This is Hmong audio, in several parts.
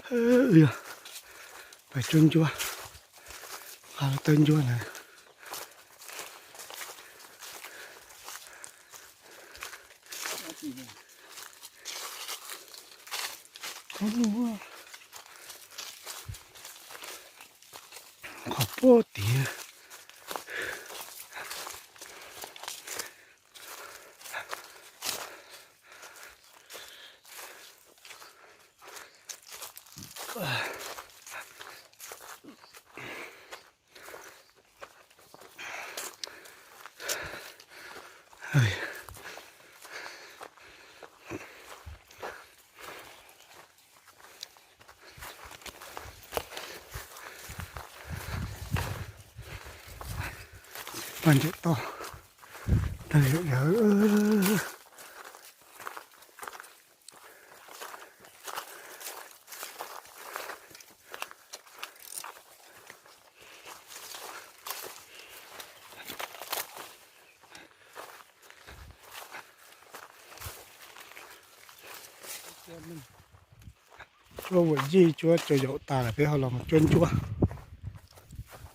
Wb yog pais cuab ncuab, nqa lub tawb ncuab na. Qhov puag tid. Paj ntsaum toj tag zom zaws. Cuab vuam yij cuab tsaus yaum tas lawm peb ho los mus cuab ncuab,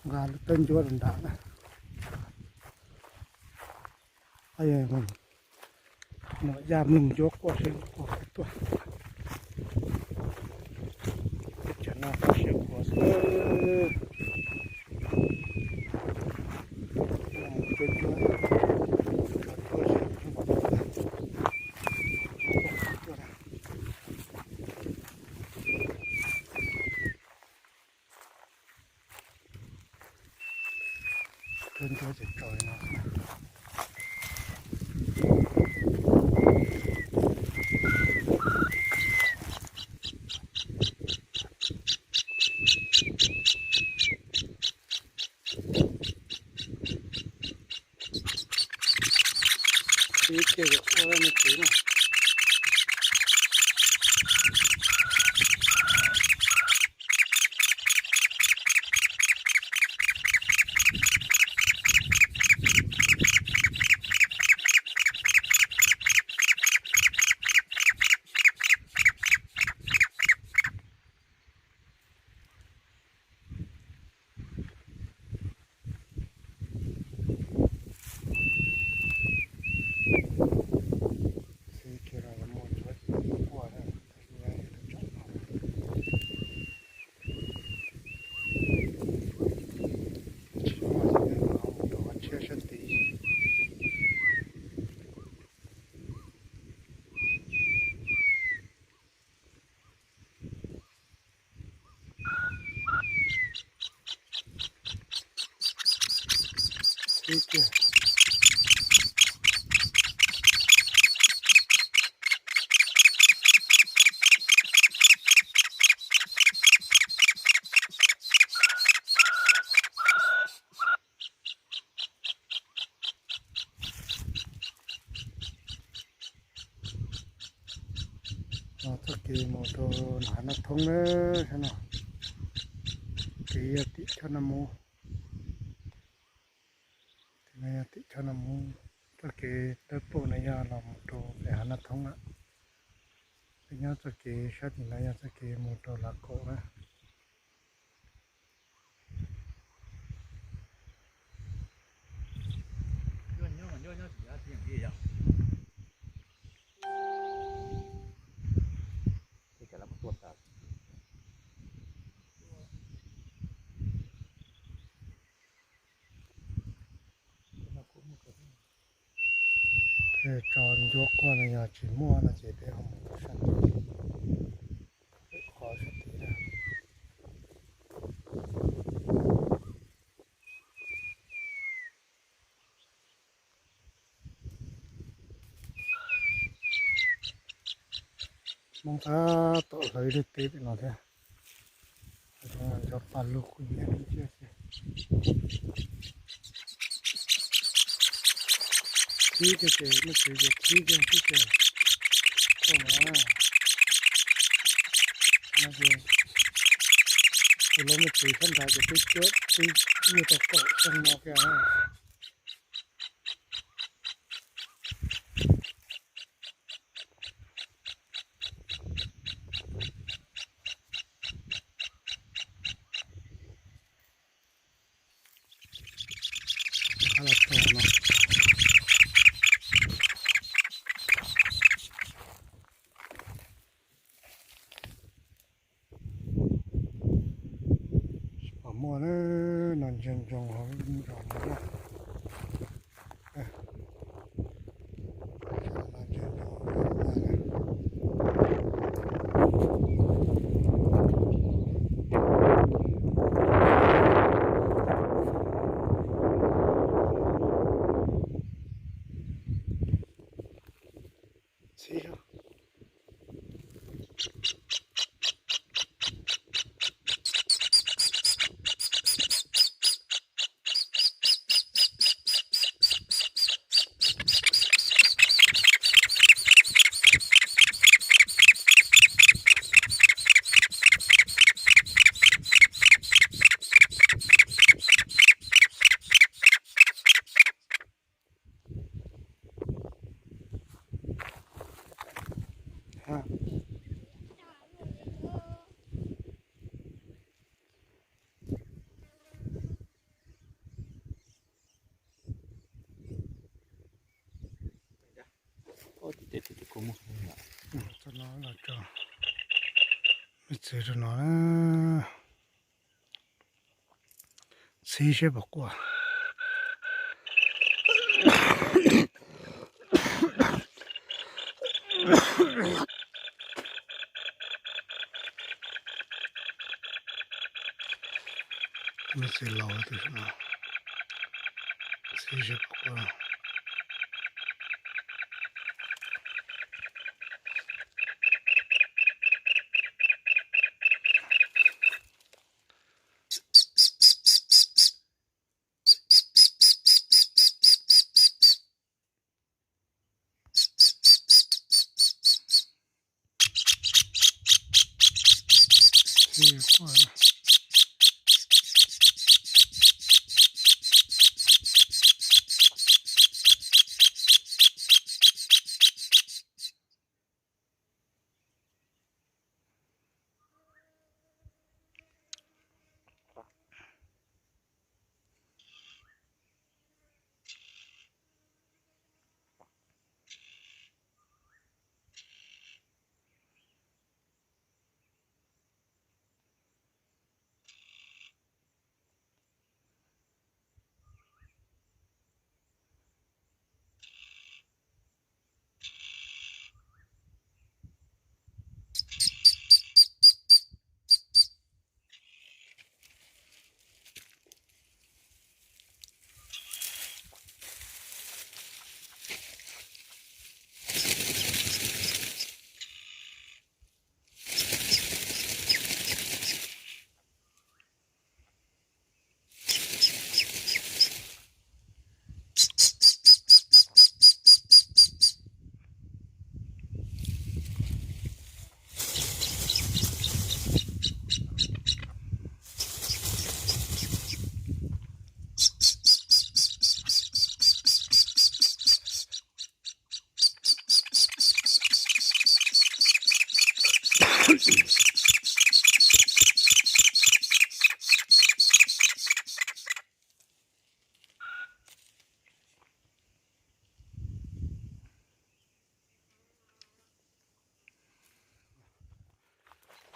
nqa lub tawb ncuab rau nram na. Nuam yaj mloog ncuab quaj seb quaj peb tuaj. Teb chaws no quaj siab khuav xwb. Cuab ncuab, cuab siab khuav. Cuab ncuab ces tso li no. Ib kiag ua me txiv na. Txoj kev mus rau Hav Naj Thoob na, saib no, kev yog tim Choj Naj Mub, tim no yog tim Choj Naj Mub, txoj kev dawb paug no yog los mus rau pem Hav Naj Thoob lawm. Peb nyob txoj kev sab tim no yog txoj kev mus rau Lav Kaum na. Thiaj tso ncuab quaj no, yog tsis muaj no ces peb ho mus rau sab tid, pem qhov sab tid na. Hmoob tab tom hlawv ib lub teb pem no thiab. Cov paj lug kuj nyiam lub tiag tiag. Khib tiag ces, muaj tsev ces khib tiag khib tiag. Koj no, no ces tus lawv muaj tsev sab nrad ces twb cuab twb yuag tau kaum xyoo no kiag na. Muaj na, no ntsia ntsoov hauv lub zos no na. No ntsia ntsoov. Txhib. Txoj no los tso, me txiv rau no na. Txhib seb puas quaj. Me txiv laus tus no, txhib seb puas quaj.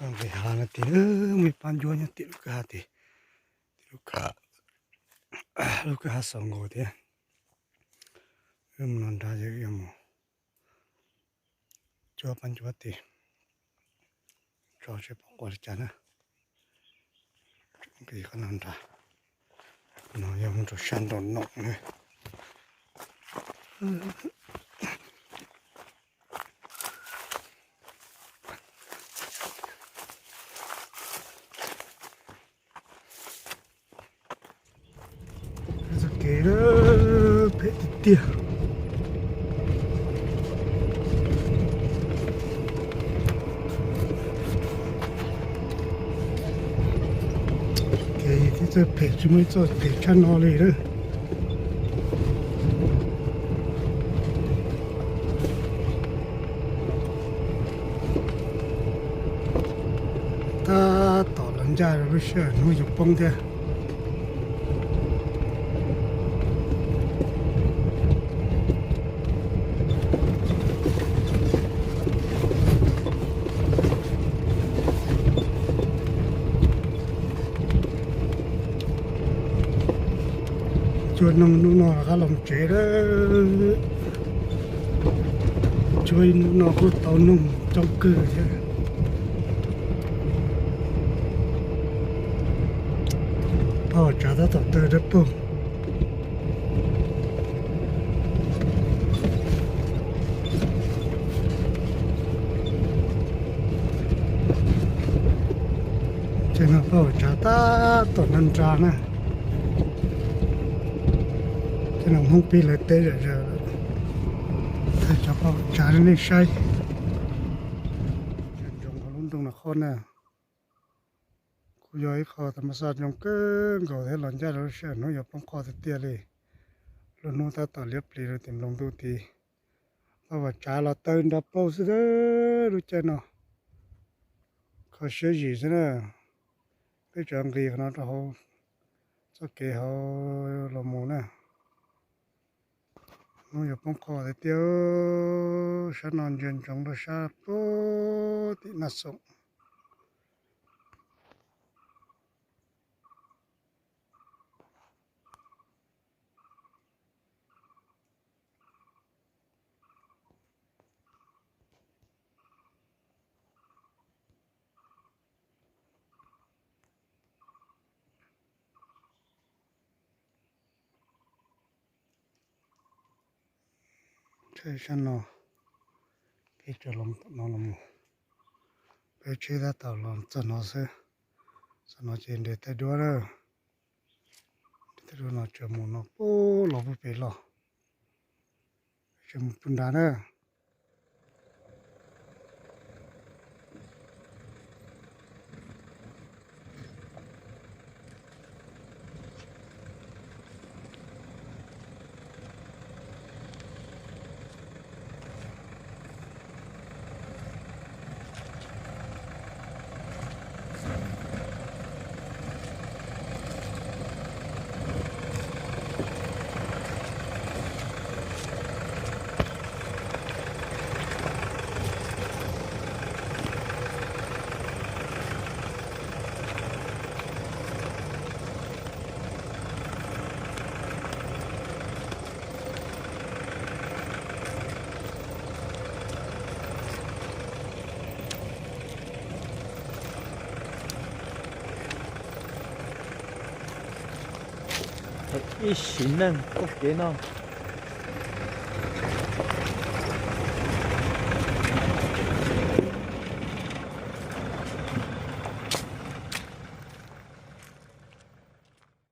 Nqis hav no tiag, muaj ib pab ncuab nyob tim lub kwj ha tiag, tim lub kwj ha, lub kwj ha xaus nkaus thiab. Wb mus no nrad, yog wb yuav mus cuab pab ncuab tid, tso seb puas quaj li cas na. Nqis qhov no nrad, no yog mus rau sab nraum no na. Txoj kev phem tiag tiag. Kev tib txoj phem tsis muaj ib txoj phem tshaj no li lawm. Tab tom los ncaj rau lub sij hawm hnub yuav poob thiab. Cua noog hnub no rov qab los tsev lawm. Cua ib hnub no kuj tau noog coob kawg thiab. Paj Huam Tsav tab tom taw dawb paug. Ces no Paj Huam Tsav tab tom nra nra na. Ces no Hmoob pib lawv teb zom zaws lawm. Thaij cov Paj Huam Tsav rau nej saib. Ntsoov hauv lub nroog no qhov na. Kuj yog ib qho tas mas xaj zoo kawg nkaus thiab los ncaj rau lub sij hawm hnub yuav poob qho tiag tiag li. Lub hnub tab tom liab pliv rau tim nploos ntuj tid. Paj Huam Tsav los taw nra paug xwb lub caij no. Kho siab zim xwb na. Peb tseem nqis qhov no rau hauv txoj kev hauv los mus na. Hnub yuav poob qho tiag tiag. Sab no ntsia ntsoov rau sab puag tim Naj Xoom. Tsheb sab no, peb cov los tom no los mus, peb tsheb tab tom los txog no xwb. Txog no ces nres taij duab lawm. Nres taij duab no tseem mus no puag los puag pem los, tseem mus puag nrad na. Ib sim neej txoj kev no.